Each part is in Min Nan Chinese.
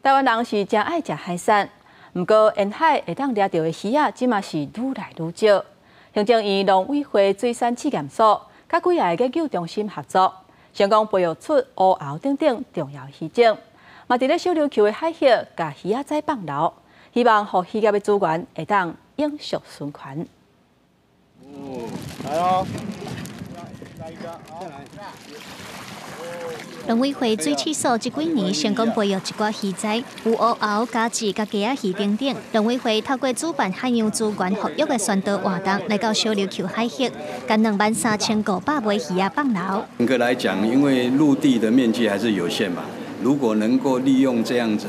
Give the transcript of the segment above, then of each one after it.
台灣人是誠愛食海產，毋過沿海會當掠著的魚仔，這馬是愈來愈少。行政院農委會水產試驗所，佮幾个研究中心合作，成功培育出烏鰲等等重要魚種，嘛佇咧小琉球的海域，共魚仔仔放流，希望予漁業的資源會當永續循環。哦，來囉，來一個，再來。農委會水試所這幾年成功培育一寡魚仔，有烏鰲、家子、佮雞仔魚等等。農委會透過主辦海洋資源復育的宣導活動，來到小琉球海域，共23,500尾魚仔放流。嚴格來講，因為陸地的面積還是有限嘛，如果能夠利用這樣子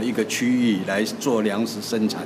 一個區域來做糧食生產，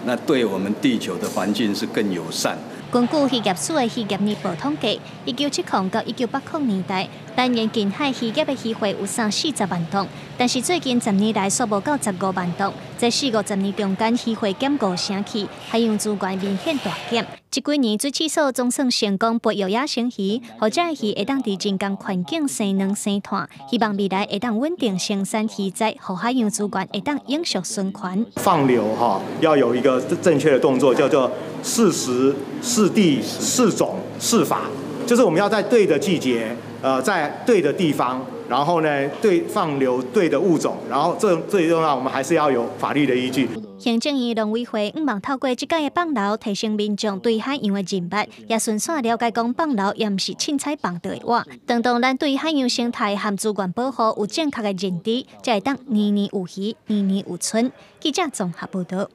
那對我們地球的環境是更友善。根據漁業署的漁業年報統計，1970到1980年代，台灣近海漁業的漁獲有三四十萬噸，但是最近10年來煞無夠15萬噸。這四五十年中間，漁獲減五成去，海洋資源明顯大減。這幾年水試所總算成功培育野生魚，予這魚會當佇人工環境生卵生湠，希望未來會當穩定生產魚仔，予海洋資源會當永續循環。放流哈，要有一個正確的動作，叫做適時、適地、適種、適法，就是我們要在對的季節，在對的地方，然後呢，對放流對的物種，然後這最重要，我們還是要有法律的依據。行政院農委會向望透過這擺的放流，提升民眾對海洋的認識，也順紲了解講放流也毋是凊彩放著會活。當當咱對海洋生態和資源保護有正確的認知，才會當年年有魚，年年有春。記者綜合報導。